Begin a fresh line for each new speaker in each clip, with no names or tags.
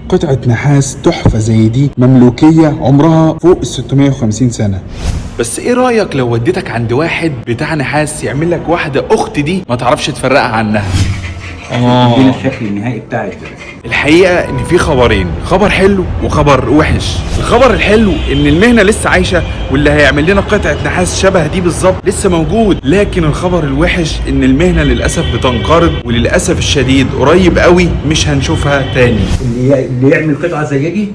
قطعة نحاس تحفة زي دي مملوكية عمرها فوق ال 650 سنة. بس ايه رأيك لو وديتك عند واحد بتاع نحاس يعمل لك واحدة اخت دي ما تعرفش تفرقها عنها؟
ادينا الشكل النهائي بتاع الدرع.
الحقيقة ان في خبرين، خبر حلو وخبر وحش. الخبر الحلو ان المهنة لسه عايشة، واللي هيعمل لنا قطعة نحاس شبه دي بالظبط لسه موجود. لكن الخبر الوحش ان المهنة للأسف بتنقرض، وللأسف الشديد قريب قوي مش هنشوفها تاني.
اللي يعمل قطعه زي دي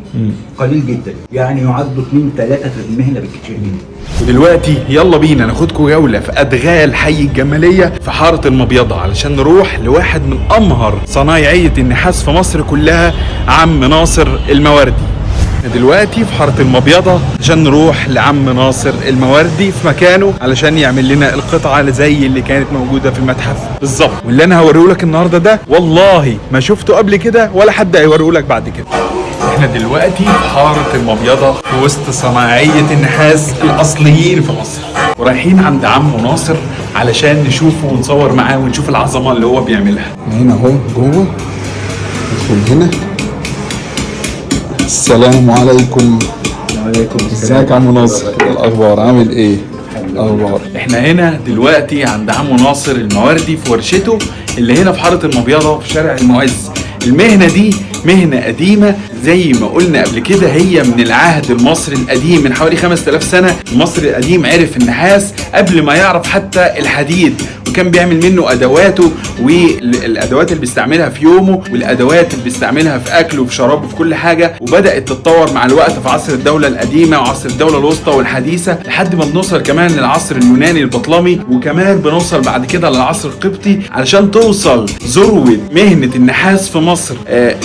قليل جدا، يعني يعدوا 2 3 في المهنة بالكتير جدا.
ودلوقتي يلا بينا ناخدكم جولة في أدغال حي الجمالية في حارة المبيضة، علشان نروح لواحد من أمهر صنايعية النحاس في مصر كلها، عم ناصر المواردي. دلوقتي في حارة المبيضة عشان نروح لعم ناصر المواردي في مكانه، علشان يعمل لنا القطعة زي اللي كانت موجودة في المتحف بالظبط. واللي أنا هوريهولك النهاردة ده والله ما شفته قبل كده ولا حد هيوريهولك بعد كده. احنا دلوقتي في حارة المبيضة في وسط صناعية النحاس الأصليين في مصر، ورايحين عند عمو ناصر علشان نشوفه ونصور معاه ونشوف العظمة اللي هو بيعملها. هنا اهو جوه، ندخل هنا. السلام عليكم.
وعليكم.
ازيك يا عم ناصر؟ ايه الاخبار؟ عامل ايه؟ الاخبار. احنا هنا دلوقتي عند عمو ناصر المواردي في ورشته اللي هنا في حارة المبيضة في شارع المعز. المهنة دي مهنة قديمة زي ما قلنا قبل كده، هي من العهد المصري القديم من حوالي 5000 سنة. المصري القديم عرف النحاس قبل ما يعرف حتى الحديد، وكان بيعمل منه ادواته والادوات اللي بيستعملها في يومه والادوات اللي بيستعملها في اكله وفي شرابه وفي كل حاجة. وبدات تتطور مع الوقت في عصر الدولة القديمة وعصر الدولة الوسطى والحديثه، لحد ما بنوصل كمان للعصر اليوناني البطلمي، وكمان بنوصل بعد كده للعصر القبطي، علشان توصل ذروة مهنة النحاس في مصر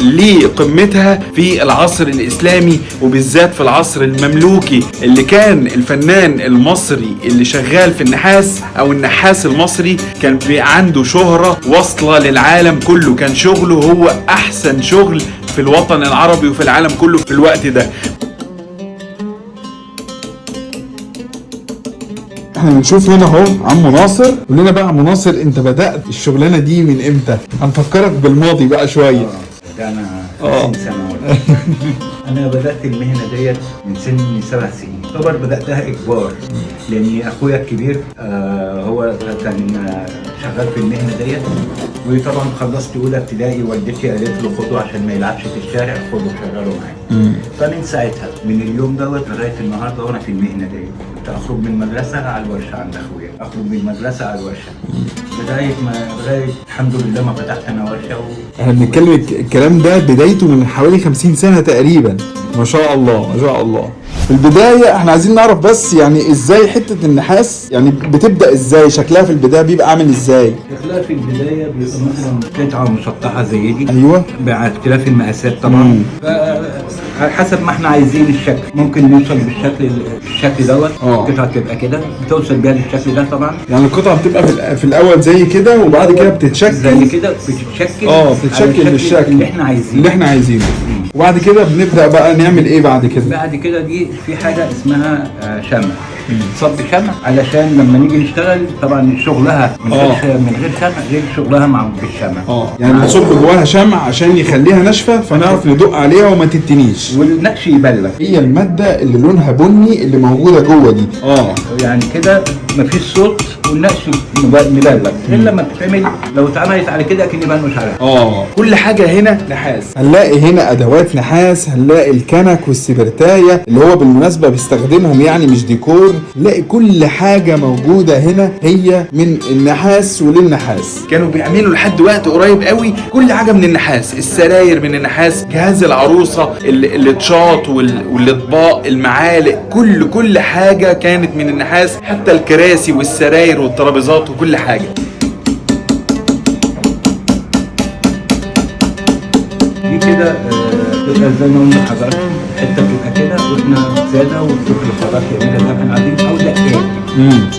لقمتها في العصر الاسلامي، وبالذات في العصر المملوكي، اللي كان الفنان المصري اللي شغال في النحاس او النحاس المصري كان عنده شهرة واصلة للعالم كله. كان شغله هو أحسن شغل في الوطن العربي وفي العالم كله في الوقت ده. احنا بنشوف هنا اهو عمو ناصر. قول لنا بقى عمو ناصر، انت بدأت الشغلانة دي من امتى؟ هنفكرك بالماضي بقى شوية.
ده انا 50 سنة ولا. انا بدات المهنة ديت من سن 7 سنين. طبعا بداتها اجبار، لان اخويا الكبير هو كان شغال في المهنة ديت، وطبعا خلصت اولى ابتدائي والدتي قالت له خده عشان ما يلعبش في الشارع، خده شغله معاك. فمن ساعتها من اليوم دوت لغاية النهارده وانا في المهنة ديت. كنت اخرج من المدرسة على الورشة عند اخويا، اخرج من المدرسة على الورشة، لغاية الحمد لله ما فتحت انا ورشه.
احنا بنتكلم الكلام ده بدايته من حوالي 50 سنة تقريبا. ما شاء الله ما شاء الله. في البداية احنا عايزين نعرف بس يعني ازاي حتة النحاس يعني بتبدأ، ازاي شكلها في البداية بيبقى عامل ازاي؟
شكلها في البداية بيبقى مثلا قطعة مسطحة زي دي.
ايوه،
مع اختلاف المقاسات طبعا، على حسب ما احنا عايزين الشكل. ممكن نوصل بالشكل الشكل دوت، القطعة تبقى كده، بتوصل بيها للشكل ده طبعا.
يعني القطعة بتبقى في الأول زي كده، وبعد كده بتتشكل
زي كده، بتتشكل
بتتشكل بالشكل
اللي احنا عايزينه،
اللي احنا عايزينه. وبعد كده بنبدأ بقى نعمل ايه بعد كده؟
بعد كده دي في حاجة اسمها شمع، صب شمع، علشان لما نيجي نشتغل طبعا شغلها من غير شمع غير شغلها مع بالشمع.
يعني بنصب جواها شمع عشان يخليها ناشفة فنعرف ندق عليها وما تتنيش
والنقش يبلغ.
هي المادة اللي لونها بني اللي موجودة جوه دي.
يعني كده مفيش صوت والنقش مبلغ، غير لما بتتعمل لو اتعملت على كده اكني بنقش عليها.
كل حاجة هنا نحاس. هنلاقي هنا ادوات نحاس، هنلاقي الكنك والسبرتايه اللي هو بالمناسبة بيستخدمهم يعني مش ديكور. نلاقي كل حاجة موجودة هنا هي من النحاس وللنحاس. كانوا بيعملوا لحد وقت قريب قوي كل حاجة من النحاس، السراير من النحاس، جهاز العروسة، الاتشاط والاطباق، المعالق، كل حاجة كانت من النحاس، حتى الكراسي والسراير والترابيزات وكل حاجة.
دي كده بتبقى زي ما قلنا لحضرتك، حتة بتبقى كده واحنا ساده، وتروح للخراط يعملها زي ما احنا عايزين او دقات.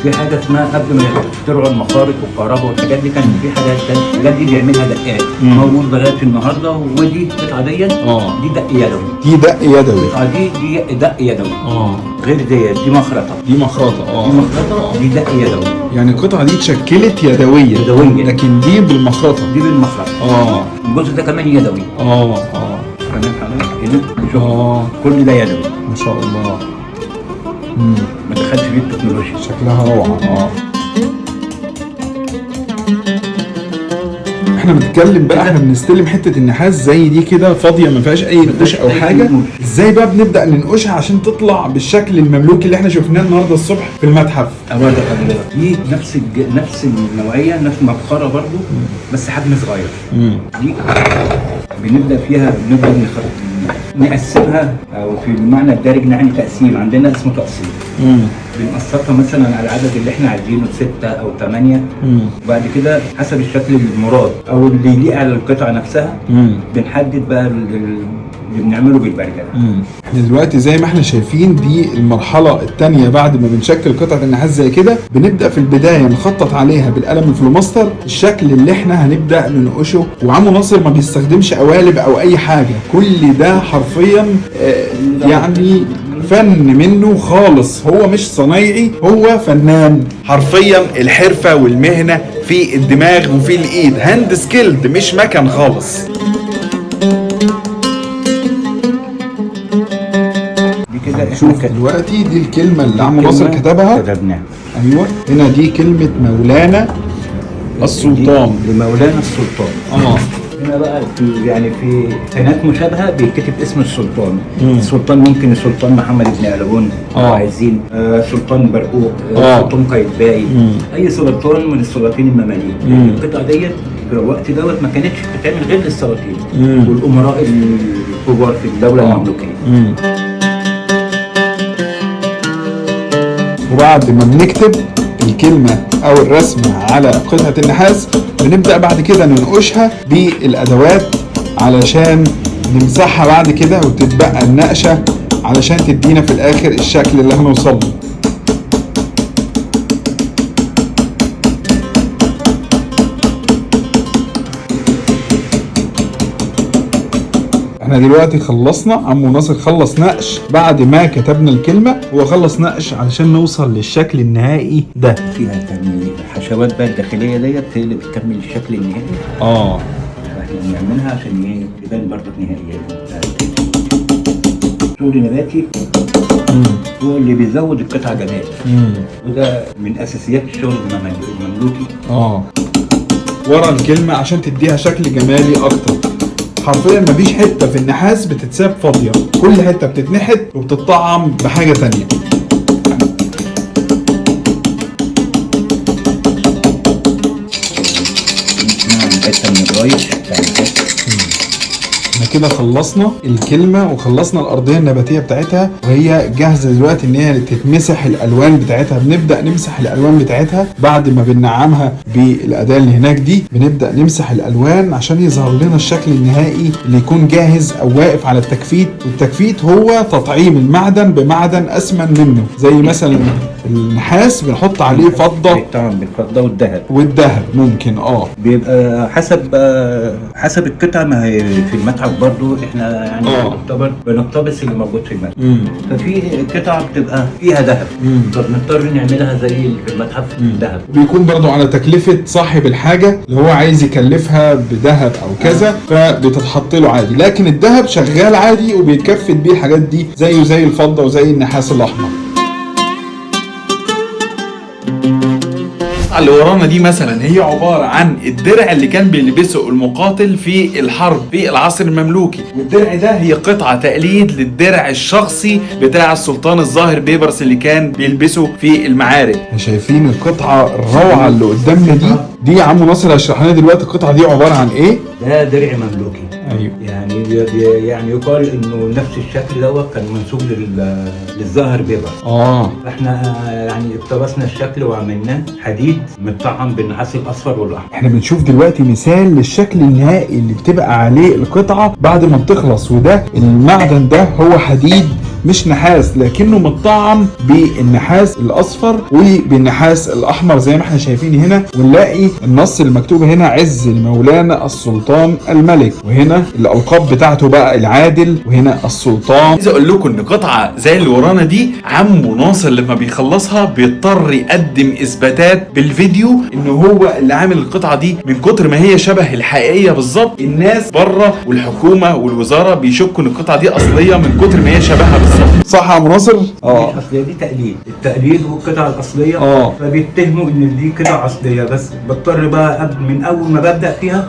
في حاجة اسمها قبل ما يخترعوا المخارط والكهرباء والحاجات دي، كان في حاجات الحاجات دي بيعملها دقات، موجود لغاية النهارده. ودي القطعة دي دي دق يدوي،
دي دق يدوي.
القطعة دي دق يدوي. غير دي مخرطه،
دي مخرطه.
دي مخرطه، دي دق يدوي.
يعني القطعة دي اتشكلت يدوية، لكن دي بالمخرطه،
دي بالمخرطه. الجزء ده كمان يدوي. كمان حضرتك هنا شغل.
اه
كل ده يدوي.
ما شاء الله.
ما دخلش فيه التكنولوجيا.
شكلها روعة. احنا بنتكلم بقى، احنا بنستلم حتة النحاس زي دي كده فاضية ما فيهاش اي نقوش او
أي
حاجة.
نقوش.
ازاي بقى بنبدأ ننقشها عشان تطلع بالشكل المملوكي اللي احنا شفناه النهارده الصبح في المتحف؟
أوريك حضرتك دي نفس النوعية، نفس المبخره برضو، بس حجم صغير. دي بنبدا فيها، بنبدا نقسمها، او في المعنى الدارج يعني تقسيم، عندنا اسمه تقسيم. بنقسطها مثلا على العدد اللي احنا عايزينه، 6 او 8. وبعد كده حسب الشكل المراد او اللي يليق على القطعة نفسها بنحدد بقى اللي بنعمله بالبرجله.
احنا دلوقتي زي ما احنا شايفين دي المرحلة التانية بعد ما بنشكل قطعة النحاس زي كده، بنبدأ في البداية نخطط عليها بالقلم الفلوماستر الشكل اللي احنا هنبدأ ننقشه. وعمو ناصر ما بيستخدمش قوالب او اي حاجة، كل ده حرفيا يعني فن منه خالص، هو مش صنايعي، هو فنان حرفيا. الحرفة والمهنة في الدماغ وفي الايد، hand skilled، مش مكن خالص.
دي كده احنا
شوف دلوقتي دي الكلمة اللي عم ناصر
كلمة
كتبها.
كتبناها.
ايوه، هنا دي كلمة مولانا السلطان.
دي لمولانا السلطان. هنا بقى في يعني في سنات مشابهة بيتكتب اسم السلطان. السلطان ممكن السلطان محمد بن قلاوون لو عايزين، سلطان برقوق، سلطان قايتباي، اي سلطان من السلاطين المماليك. القطعة ديت في الوقت دوت ما كانتش بتتعمل غير للسلاطين والامراء الكبار في الدولة المملوكيه.
وبعد ما بنكتب الكلمة أو الرسمة على قطعة النحاس بنبدأ بعد كده ننقشها بالأدوات علشان نمسحها بعد كده وتتبقى النقشة علشان تدينا في الآخر الشكل اللي هنوصل له. احنا دلوقتي خلصنا، عمو ناصر خلص نقش بعد ما كتبنا الكلمة، هو خلص نقش علشان نوصل للشكل النهائي ده.
فيها تميل الحشوات بقى الداخلية ديت هي اللي بتكمل الشكل النهائي. فاحنا بنعملها عشان ايه تبان برضك نهائية. شغل نباتي هو اللي بيزود القطعة جمال، وده من اساسيات الشغل المملوكي.
ورا الكلمة عشان تديها شكل جمالي اكتر. حرفيا مفيش حتة في النحاس بتتساب فاضية، كل حتة بتتنحت وبتطعم بحاجة تانية.
نعمل حتة من الرايش بتاع النحاس.
احنا كده خلصنا الكلمة وخلصنا الأرضية النباتية بتاعتها، وهي جاهزة دلوقتي إن هي تتمسح الألوان بتاعتها. بنبدأ نمسح الألوان بتاعتها بعد ما بننعمها بالأداة اللي هناك دي، بنبدأ نمسح الألوان عشان يظهر لنا الشكل النهائي اللي يكون جاهز أو واقف على التكفيت. والتكفيت هو تطعيم المعدن بمعدن أسمن منه، زي مثلا النحاس بنحط عليه فضة.
بيتطعم بالفضة والذهب.
والذهب ممكن.
بيبقى حسب القطعة. ما هي في المتحف برضو احنا يعني يعتبر بنقتبس اللي موجود في المتحف. ففي قطع بتبقى فيها ذهب، فبنضطر نعملها زي اللي في المتحف ذهب.
بيكون برضو على تكلفة صاحب الحاجة اللي هو عايز يكلفها بذهب أو كذا، فبتتحط له عادي. لكن الذهب شغال عادي وبيتكفل بيه الحاجات دي زيه زي الفضة وزي النحاس الأحمر. اللي ورانا دي مثلا هي عبارة عن الدرع اللي كان بيلبسه المقاتل في الحرب في العصر المملوكي، والدرع ده هي قطعة تقليد للدرع الشخصي بتاع السلطان الظاهر بيبرس اللي كان بيلبسه في المعارك. شايفين القطعة الروعة اللي قدامنا دي؟ دي يا عم ناصر هشرح لنا دلوقتي القطعة دي عبارة عن ايه؟
ده درع مملوكي. يعني يقال انه نفس الشكل دوت كان منسوب للظاهر بيبرس. فاحنا يعني اقتبسنا الشكل وعملناه حديد متطعم بالنحاس الاصفر والاحمر.
احنا بنشوف دلوقتي مثال للشكل النهائي اللي بتبقى عليه القطعة بعد ما بتخلص، وده المعدن ده هو حديد مش نحاس، لكنه متطعم بالنحاس الاصفر وبالنحاس الاحمر زي ما احنا شايفين هنا. ونلاقي النص المكتوب هنا عز لمولانا السلطان الملك، وهنا الالقاب بتاعته بقى العادل، وهنا السلطان. عايز اقول لكم ان قطعه زي اللي ورانا دي عمو ناصر لما بيخلصها بيضطر يقدم اثباتات بالفيديو ان هو اللي عامل القطعة دي، من كتر ما هي شبه الحقيقية بالظبط. الناس بره والحكومة والوزارة بيشكوا ان القطعة دي اصلية من كتر ما هي شبهها بالظبط. صح يا عم ناصر؟
مش اصلية، دي تقليد، التقليد والقطع الاصلية. فبيتهموا ان دي قطع اصلية، بس بضطر بقى من اول ما ببدا فيها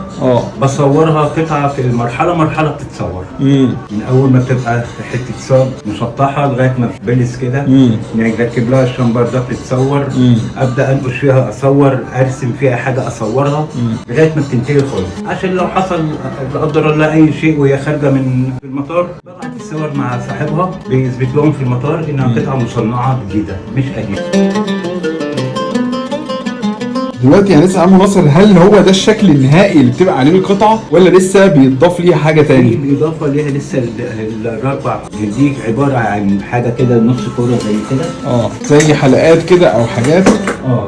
بصورها قطعه في المرحلة، مرحلة بتتصور. من اول ما بتبقى حتة صاج مسطحة لغاية ما بتبلس كده، نركب لها الشمبر ده بتتصور. ابدا انقش فيها، اصور، ارسم فيها حاجة اصورها لغاية ما بتنتهي خالص، عشان لو حصل لا قدر الله اي شيء وهي خارجه من المطار ببعت الصور مع صاحبها بيثبت لهم في المطار انها قطعه مصنعه جديدة مش قديمة.
دلوقتي يعني لسه عم ناصر، هل هو ده الشكل النهائي اللي بتبقى عليه القطعة ولا لسه بيتضاف ليها حاجة تاني؟
بالاضافة ليها لسه الاربع دي عبارة عن حاجة كده نص كورة زي كده،
زي حلقات كده او حاجات،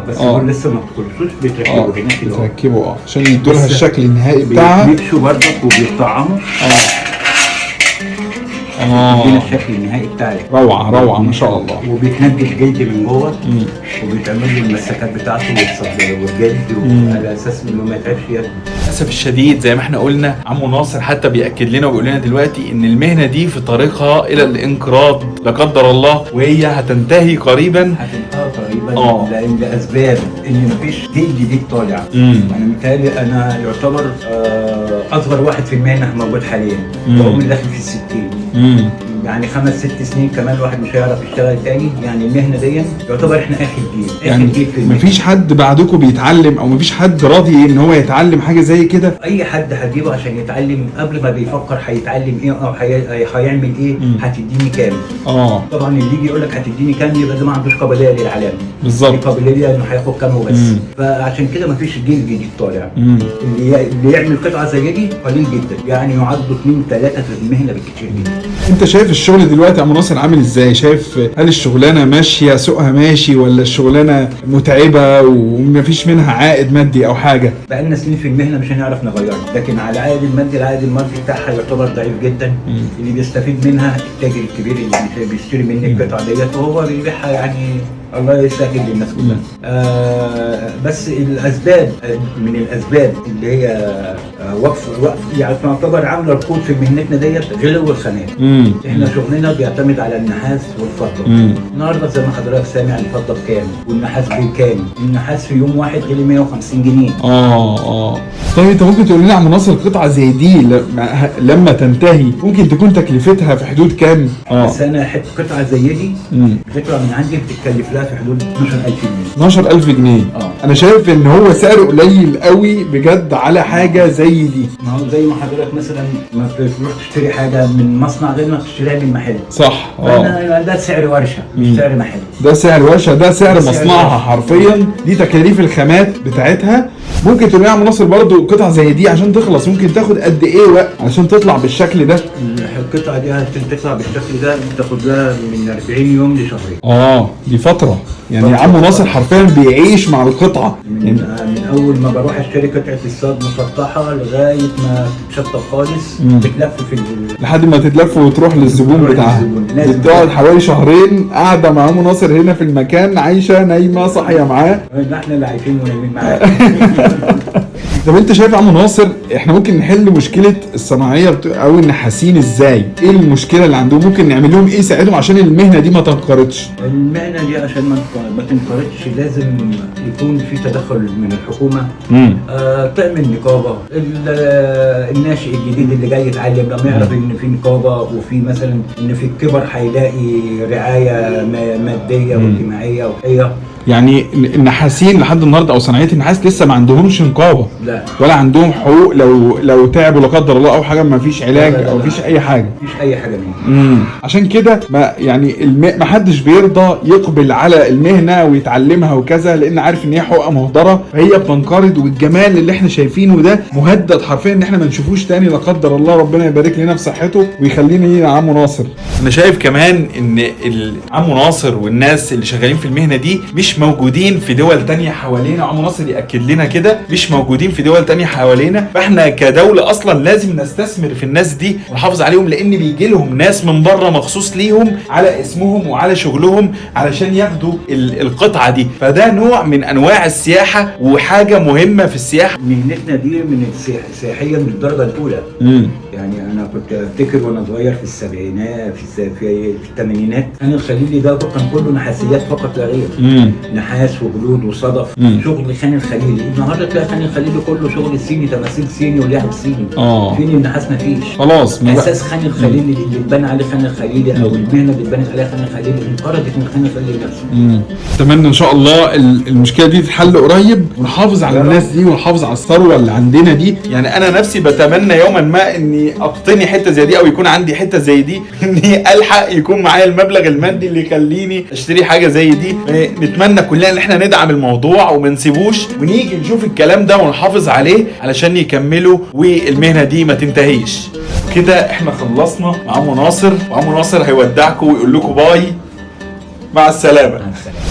بس دول لسه ما بتخلصوش، بيتركبوا هناك كده،
بيتركبوا عشان يدوا لها الشكل النهائي بتاعها.
بيتنقشوا برضك وبيطعموا يدينا الشكل النهائي بتاعك.
روعه روعه ما شاء الله.
وبيتنجش جلد من جوه، وبيتعمل له المسكات بتاعته والجلد، على اساس انه ما يتعبش يده.
للاسف الشديد زي ما احنا قلنا عمو ناصر حتى بياكد لنا وبيقول لنا دلوقتي ان المهنة دي في طريقها الى الانقراض لا قدر الله، وهي هتنتهي قريبا.
هتنتهي قريبا لان لاسباب ان مفيش جيل جديد طالع. انا متهيألي انا يعتبر اصغر واحد في المهنة موجود حاليا، وعمري داخل في 60، يعني 5 6 سنين كمان الواحد مش هيعرف يشتغل تاني. يعني المهنة دي يعتبر احنا اخر جيل، اخر
يعني
جيل في المهنة.
مفيش حد بعدكم بيتعلم او مفيش حد راضي ان هو يتعلم حاجة زي كده.
اي حد هتجيبه عشان يتعلم قبل ما بيفكر هيتعلم ايه او هيعمل ايه، هتديني كام. طبعا اللي يجي يقول لك هتديني كام يبقى ده ما عندوش قابلية للعلامة.
بالظبط،
قابلية انه هياخد كام وبس. فعشان كده مفيش جيل جديد طالع. اللي يعمل قطعه زي دي قليل جدا، يعني يعدوا 2 3 في المهنة بالكتير جدا.
انت شايف الشغل دلوقتي يا عم ناصر عامل ازاي؟ شايف هل الشغلانة ماشية سوقها ماشي ولا الشغلانة متعبة ومفيش منها عائد مادي او حاجة؟
بقالنا سنين في المهنة مش هنعرف نغيرها، لكن على العائد المادي، العائد المادي بتاعها يعتبر ضعيف جدا. اللي بيستفيد منها التاجر الكبير اللي بيشتري مني القطعة ديت وهو بيبيعها، يعني الله يسهل للناس كلها. بس الاسباب، من الاسباب اللي هي وقف يعني تعتبر عامله ركود في مهنتنا ديت غلو الخامات. احنا شغلنا بيعتمد على النحاس والفضة. النهارده زي ما حضرتك سامع الفضة بكام والنحاس بكام. النحاس في يوم واحد غلي 150 جنيه.
طيب انت ممكن تقول لنا يا عم ناصر قطعه زي دي لما تنتهي ممكن تكون تكلفتها في حدود كام؟
بس انا حتة قطعه زي دي بتطلع من عندي بتتكلف لها في حدود 12000 جنيه.
12000 جنيه. انا شايف ان هو سعره قليل قوي بجد على حاجة زي دي.
ما هو زي ما حضرتك مثلا ما بتروح تشتري حاجة من مصنع غير ما تشتريها من محل.
صح.
فأنا ده سعر ورشه مش سعر محل.
ده سعر ورشه، ده سعر مصنعها حرفيا، دي تكاليف الخامات بتاعتها. ممكن تقول لي يا عم ناصر برضو قطعه زي دي عشان تخلص ممكن تاخد قد ايه وقت عشان تطلع بالشكل ده؟
القطعة دي عشان تطلع بالشكل ده بتاخد لها من 40 يوم لشهرين.
دي فترة يعني. عم ناصر حرفيا بيعيش مع القطعة
من, يعني من اول ما بروح اشتري قطعه الصاج مسطحة لغاية ما تتشطب خالص، بتلف في
لحد ما تتلف وتروح للزبون بتاعها. بتقعد حوالي شهرين قاعدة مع عم ناصر هنا في المكان، عايشه نايمة صاحية معاه.
احنا اللي عايشين ونايمين معاه.
طب انت شايف يا عم ناصر احنا ممكن نحل مشكلة الصناعية او النحاسين ازاي؟ ايه المشكلة اللي عندهم؟ ممكن نعمل لهم ايه يساعدهم عشان المهنة دي ما تنقرضش؟
المهنة دي عشان ما تنقرضش لازم يكون في تدخل من الحكومة. تعمل نقابة. الناشئ الجديد اللي جاي يتعلم لما يعرف ان في نقابة وفي مثلا ان في الكبر هيلاقي رعاية مادية واجتماعية وصحية.
يعني النحاسين لحد النهارده او صناعية النحاس لسه ما عندهمش نقابة.
لا.
ولا عندهم حقوق، لو تعبوا لا قدر الله او حاجة ما فيش علاج
لا لا لا
او
لا.
فيش اي حاجة.
مفيش اي حاجة منهم.
عشان كده ما يعني ما حدش بيرضى يقبل على المهنة ويتعلمها وكذا، لان عارف ان هي حقوق مهدره، فهي بتنقرض، والجمال اللي احنا شايفينه ده مهدد حرفيا ان احنا ما نشوفوش تاني لا قدر الله. ربنا يبارك لنا في صحته ويخلينا لينا عمو ناصر. انا شايف كمان ان عمو ناصر والناس اللي شغالين في المهنة دي مش موجودين في دول تانية حوالينا، عمو ناصر ياكد لنا كده، مش موجودين في دول تانية حوالينا، فاحنا كدولة اصلا لازم نستثمر في الناس دي ونحافظ عليهم، لان بيجي لهم ناس من بره مخصوص ليهم على اسمهم وعلى شغلهم علشان ياخدوا القطعة دي، فده نوع من انواع السياحة وحاجه مهمة في السياحة.
مهنتنا دي من السياحية من الدرجة الاولى. يعني انا كنت افتكر وانا صغير في السبعينات، في الثمانينات، خان الخليلي ده كان كله نحاسيات فقط لا غير. نحاس وجلود وصدف. شغل خان الخليلي. النهارده تلاقي خان الخليلي كله شغل صيني، تماثيل صيني ولعب صيني. فين النحاس؟ مفيش.
خلاص ما بقى-
اساس خان الخليلي اللي اتبنى عليه خان الخليلي، او المهنة اللي اتبنت عليها خان الخليلي، انقرضت من خان الخليلي نفسه.
اتمنى ان شاء الله المشكلة دي تتحل قريب، ونحافظ على
يا رب.
الناس دي ونحافظ على الثروة اللي عندنا دي. يعني انا نفسي بتمنى يوما ما اني اقتني حتة زي دي، او يكون عندي حتة زي دي، اني الحق يكون معايا المبلغ المادي اللي يخليني اشتري حاجة زي دي. نتمنى كلنا ان احنا ندعم الموضوع وما نسيبوش، ونيجي نشوف الكلام ده ونحافظ عليه علشان يكملوا والمهنه دي ما تنتهيش. كده احنا خلصنا مع عمو ناصر، وعمو ناصر هيودعكم ويقول لكم bye، مع السلامة.
مع السلامة.